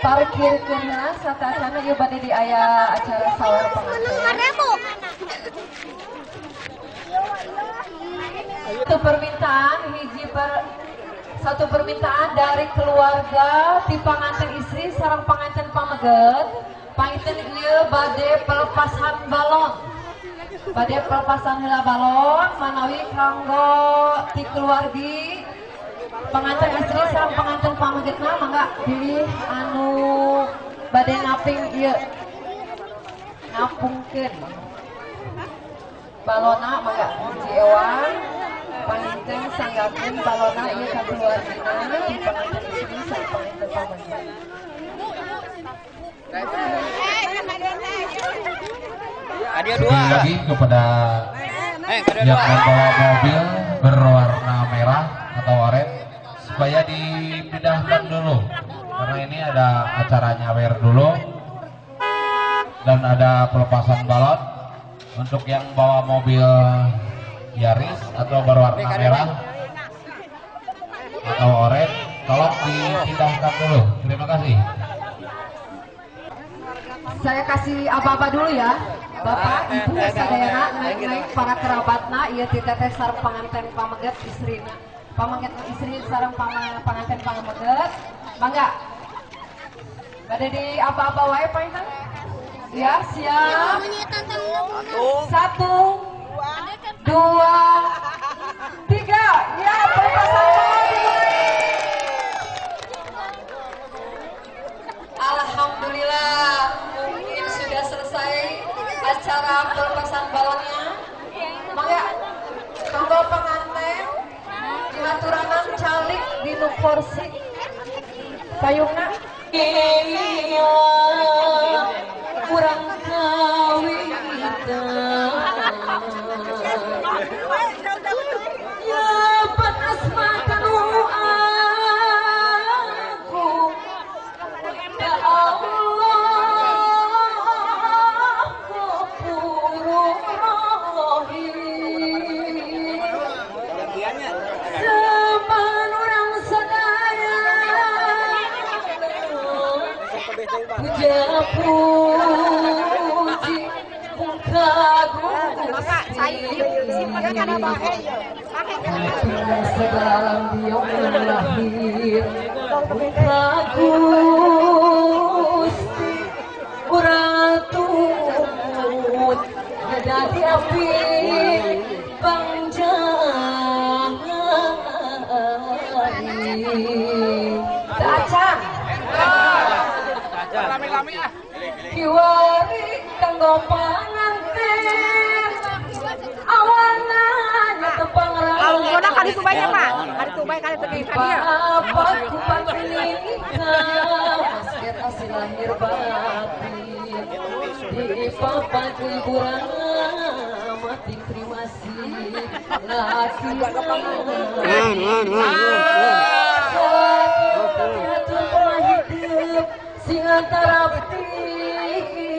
Parkirkeun heula sateuacanna ieu bade di aya acara sawer pengantin. Satu permintaan hiji per satu permintaan dari keluarga ti panganten istri sareng panganten pameget panginten ieu bade pelepasan balon. Bade pelepasan heula balon manawi kanggo ti keluargi pengantin istri sareng pengantin pamegetna mangga pilih anu bade naping ieu ngapungkeun balona mangga hiji ewang panginten sanggakeun balona ieu ka keluargina ti pengantin istri sareng pengantin pameget. Sekali lagi kepada yang membawa mobil berwarna merah atau oranye supaya dipindahkan dulu karena ini ada acara nyawer dulu dan ada pelepasan balon. Untuk yang bawa mobil Yaris atau berwarna merah atau oranye tolong dipindahkan dulu. Terima kasih. Saya kasih aba-aba dulu ya, Bapak, Ibu, sadayana, naik-naik para kerabatna, ieu ti teteh sareng panganten pameget istrina. Pameget istri sareng panganten pameget. Mangga. Bade di aba-aba wae panginten? Ya, siap. 1, 2, 3. Ya, pelepasan balon. Alhamdulillah, mungkin sudah selesai acara pelepasan balonnya. Mangga, kanggo pengantin dihaturanan calik dinu kursi payungna. Iya, kurang kawitan. Ya panas makanu aku. Ya Allah, Ghafurur Rahim. Sepan urang sadaya puja puji muka Gusti. Sekarang dia lahir muka Gusti urang tumut jadi api pangjang. Acan kiwari kanggo panganten awana tepang Lalu kali subainya Pak, kali subai kali pergi kali ya. Apa kupat nikah, masket hasil lahir batin. Di papan hiburan mati krimasi laki. Sing antara peti.